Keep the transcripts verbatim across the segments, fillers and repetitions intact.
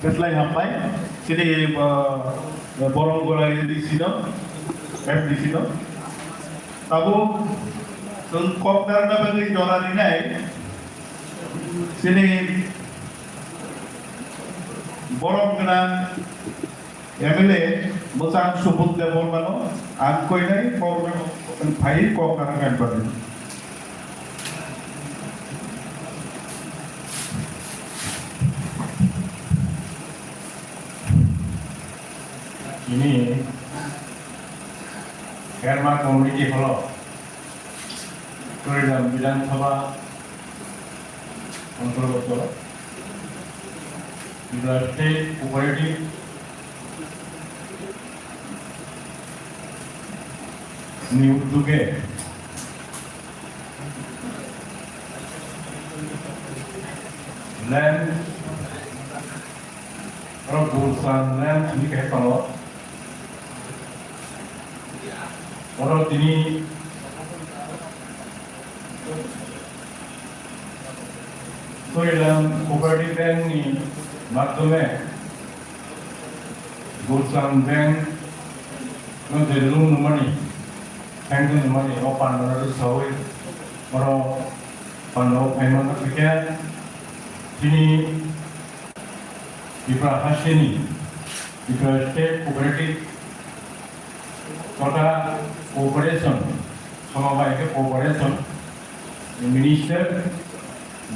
Keslai hambai, chini, uh, Boromgora A D C no, M D C no. Tabuk chwng kok narwkna bagwi jora rinai, chini borom gwnang M L A mwchang Subodh Debbarmano ang koinai kok phai kok narwkna bagwi. Ini Kerma Community Hall, Tourism Bidhan Sabha Antargato, Tripura State Cooperative ni uddoge land oro Gulshan Land hwnwi kaisa tongo. Oro tini Tourism Cooperative Bank ni madhyome Gulshan Bank no je loan nungmani, sanction nungmani, o panda no sawi oro panda o phaima no khe tini Tripura hasteni, Tripura State Cooperative totha Cooperation, Somobai khe Cooperation Minister,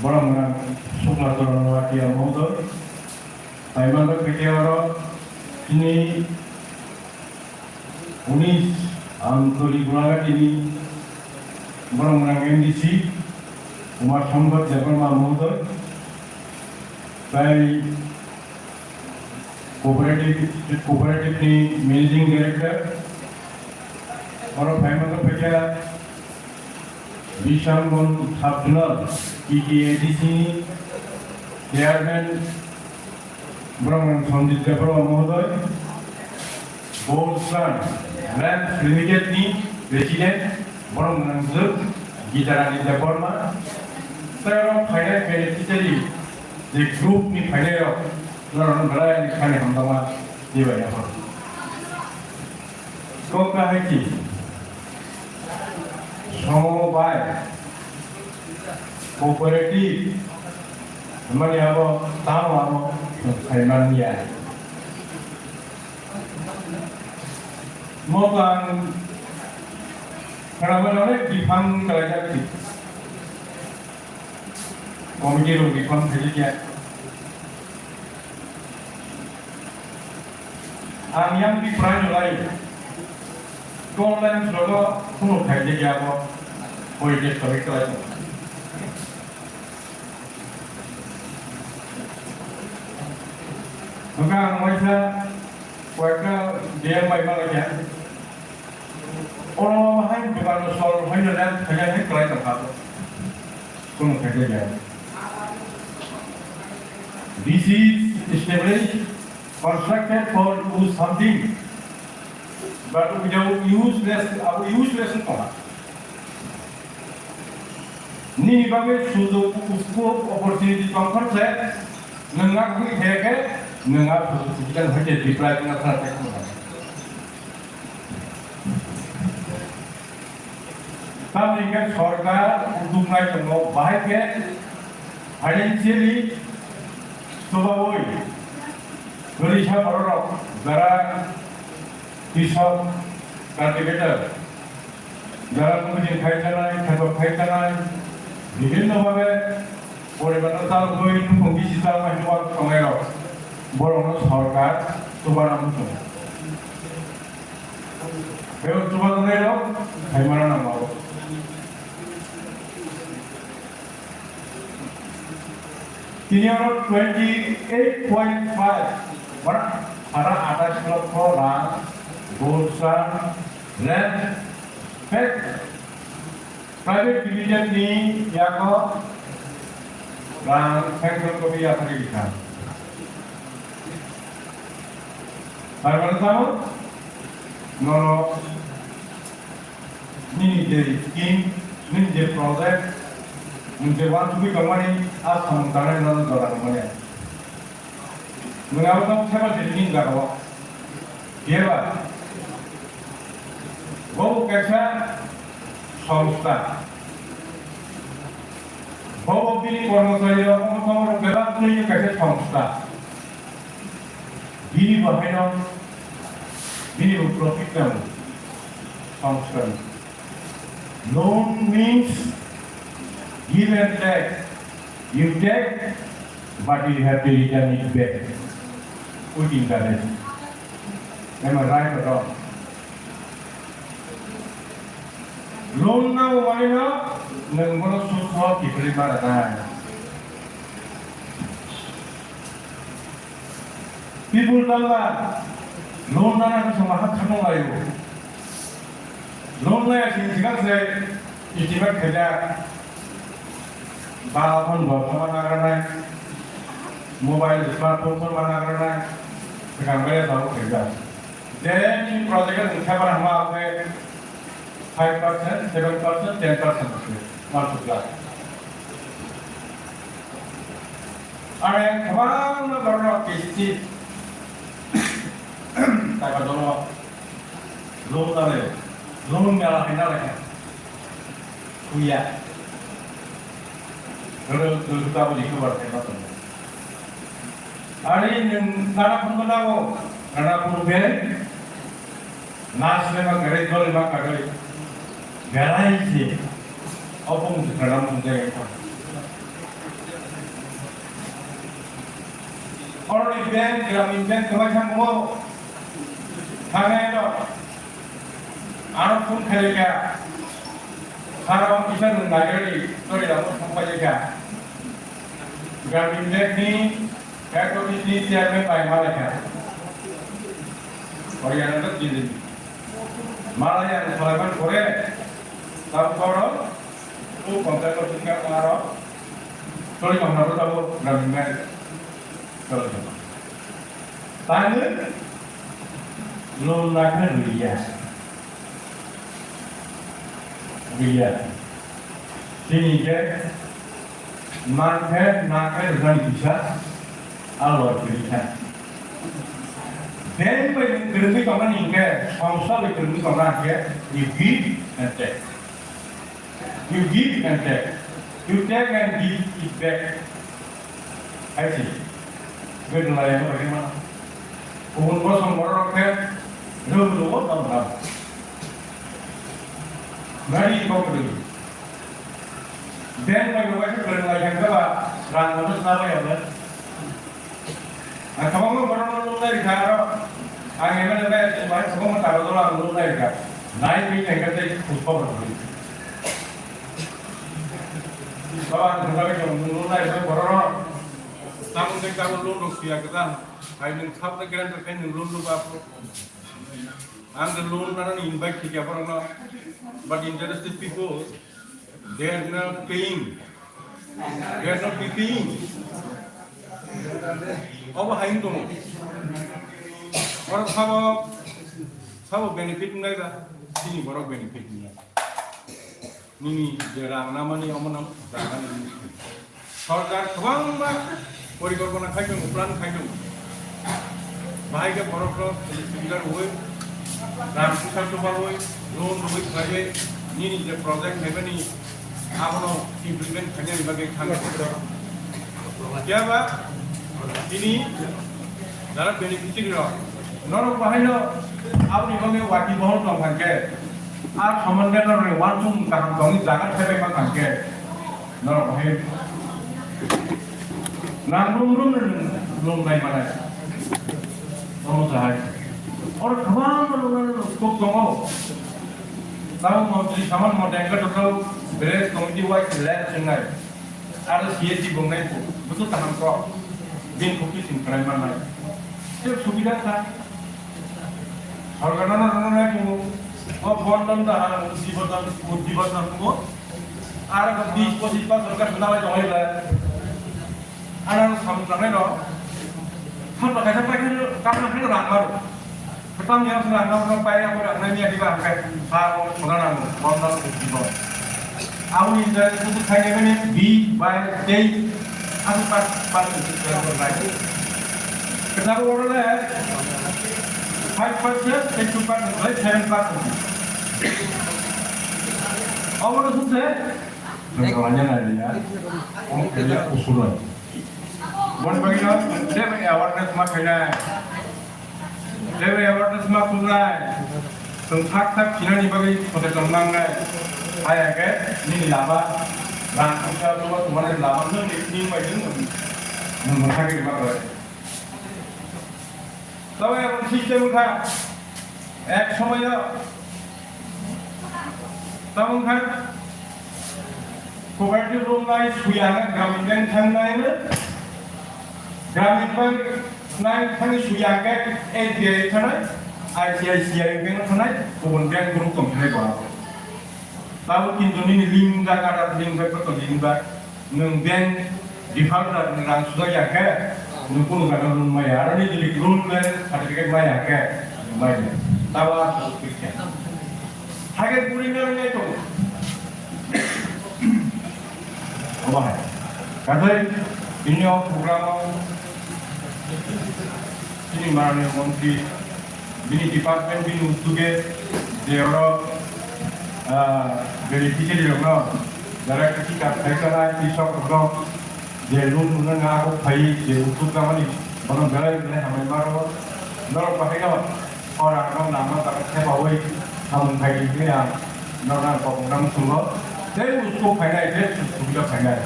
borok gwnang Sukla Charan Noatia Mohodoy, phaima no khe oro chini Unis Amtoli Gulaghati ni borok gwnang M D C Kumar Sampath Debbarma Mohodoy, tai Cooperative, Cooperative ni Managing Director, oro phaima no khe Bishamganj Sub Zonal T T A D C ni Chairman borok gwnang Sanjit Debbarma Mohodoy, Gulshan Lands Limited ni President borok gwnang Gitarani Debbarma, tei oro phainai beneficiary je group ni phainai rok norok belai ni kani hamjakma twibai nai. Kok kahai ki, Somobai Cooperative, mani abo tamo abo sai manya. Mo to ang khana mano ne bifang kalai jak ti. Committee rok ni phang khaijak ya. Ang yang di prai no lai. Kong lai ang srogo kuno khaijak ya bo. Hoi je sabai kalai. Maka ang waisa koyekta D M bai malai ya. Oro hai dukan no sol hai no len hai hai kalai tong kha. Kuno khaijak ya. This is established, constructed for use something, but without useless, abo useless tong kha. Nini bagwi sujog, scope, opportunity tongkha se, nwng a gwi khe khe, nwng a sujog subidan hai khe reply wngna khna khe khna. Tamni hwnkhe sorkar udduk nai tongo, bahai khe financially chubaui risa bororok jara krisok, cultivator, jara mujung khai chanai, khetok khai chanai, bibhinno bhabe poribar no chalogwi nukhung bisi chalma hinwi uansuk tongnairok, borokno sorkar chubana muchungo. Tei o chubajaknairok phaimano nangmao. Tini oro twenty eight point five, mane sara atais lokho rang Gulshan Land Bank Private Limited ni yago rang sanction kopi yaphari bikha. Bai mano tamo? Nono nini je scheme, nini je project, nini je uansugwi tongmani, a samung tangnai nono jora rwmani. Nwng abo tamo thaiba se nini jaga o. Phiya ba? Bo kaisa songstha. Bo bini kormochari rok, omo tamo rok bebak twi kaisa songstha. Bini bo haino, bini bo profit nango songstha ni. Loan means give and take. You take, but you have to return it back with interest. Am I right or wrong? Loan nango manwi no, nwng bono sud soho kiphilwi ma rwnai. People tangla loan nana khe songma ha khamung laio. Loan naya sini sikang se estimate khaijak. Bala phone bo phone ma nagranai. Mobile smartphone phone ma nagranai. Sikang bai sa khaijak. Je ni project ni khabar hama khe five percent, seven percent, ten percent khe ma sukla. Are kwbangma borok kisti taka dolo loan dale, loan mela hai dale kha. Kuya. Dolo dolo ta boli ko bar kha. Are nwng nana phone ko nago, nana phone be. Nas le ma kare, dole ma kare. Belai se. Obo mung se kalam mung jai ko. Oroni bank, Gramin Bank kama thang mo. Thangai no. Aro phone khaika. Haro kisa nung nagari, tori da mo phone khaika. Gramin Bank ni Head Office ni chairman bai malai kha. Haryana no Delhi. Malai ang salaiman pore, tam koro, o contract office ka maro, choli mahna ro tabo Gramin Bank. Choli mahna. Tani, loan na khe riya. Biya. Chini khe man khe, na khe rwnani kisa a loi kwrwi kha. Bank bai nwng kwrwngwi tongmani hinkhe, songsa bai kwrwngwi tongna hinkhe, you give and take. You give and take. You take and give it back. Hai se, bwdwng lai ang bai ma. Kubun bosong borok rok khe rwng rwo tamo rw. Gari kok rw. Bank bai bai khe rwng lai khe ba rang no sa bai ang. Ang kwbangma borok no nuknai rikha aro ang M L A bai bai kwbangma taro dolo ang nuknai rikha. Nai bai khe khe tei khub khobor rw. Baba, ang thangna bai chong, nwng loan nai bai borok rok. Tamung tei tabuk loan rok siya kwtal. Hai nwng sabna guarantor khai nwng loan rw ba phuru. Ang the loan nana ni invite khe kya borok no. But interested people, they are not paying. They are not paying. Obo hai wng tongo. Borok sabo, sabo benefit wngnai ba, chini borok benefit wngnai. Nini je rang namani omo nang rang nani nini. Sorkar kwbangma porikolpona khai tongo, plan khai tongo. Bahai khe borok rok subida rwui, rang puisa chubarwi, loan rwui khlaiwi nini je project khaimani abono implement khainani bagwi thang. Phiya ba tini jara beneficiary rok norok bahaino aboni bagwi wati bohol tong kha khe, a somonde norokni wansuk kaham tongwi jaga thaibai man kha khe, norok bahai nang rum rum nung nai manai. Omo jahai. Oro kwbangma nungnani scope tongo. Tamo montri saman mote wngkha total village committee wise land swngnai. Aro C S D bo wngnai bo, busu kaham kok. Bini khukti sing khlai mannai. Tei subida kha. Sorkar no rwna nai tongo. O bondon da ha, buddi bondon, buddi bondon tongo. Aro ko bis pochis bosor ka swnalai tongo eba. Ano samung tangnai no. Samung kaisa paikhe, tamna khe rang maro. Kwtam ya swnam no no pai ya ko rang nai ya diba hangkai. Sa ko sona nang, bondon ko dibo. Auni je kutu khai ne bini bi bai tei. Aku pas, pas ko rai. Sabo oro le five percent, tei two percent, tei seven percent. Obo no sukse? Nang kalanya nai ya. Om kaya usulai. Bon bagino, tei awareness ma khainai. Tei awareness ma khulnai. Tong thak thak khinani bagwi sote tong nangnai. Hai age, nini lama. Rang khusa tuwa tumane lama nung ni bai nung. Nung mangkha ke ma khlai. Tamo emon system wngkha, ek somoyo tamo wngkha, cooperative romnai suya hwnwi Gramin Bank thangnai hwnwi, Gramin Bank nai thangwi suya hwnkhe S B I thanai, I C I C I bank thanai, kubun bank group tong thanai bo. Tamo kintu nini link da, kada link da, koto link da. Nwng bank defaulter ni rang suda ya khe, nwng kunu gana loan maya, aro ni jodi loan le certificate maya khe, nwng maya. Tabo ang kok kikya. Hage puri na ngai to. Oba hai. Kadai, ini o program o, ini marani montri, bini department bini utuge je oro, ah, beneficiary rokno jara kiti ka phaikana krisok rokno je loan mwnang ago phai je utuk namani bono belai belai hamai maro norok bahaino ora no nama taka thepawi samung phai di hwnwi ang norok ang kok nang sungo tei utuk phainai tei subida phainai.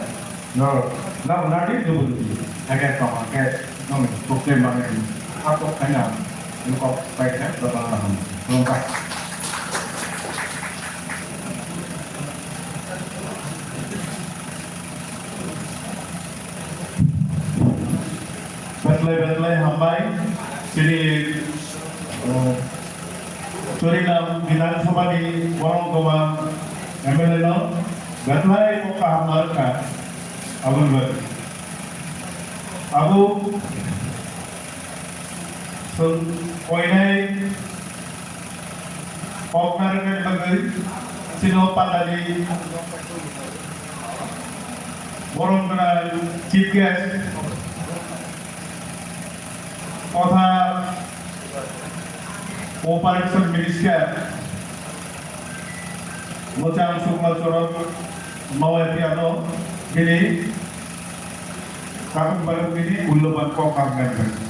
No, no, nadi dubu dubu. Age tong age nong tukle mane. Ako kanya. Nukok paikha babang laham. Nongka. Betlai betlai hambai. Sini, oh, Chorigram Bidhan Sabha ni borok goma M L A no betlai kok kaham narwkha. Aboni bagwi. Abo chwng koinai kok narwknani bagwi chini o pandani borom gwnang chief guest totha Cooperation Minister Mwchang Sukla Chorok Mawai Priano bini kabuk baguk bini mulloban kok kaham nangkha.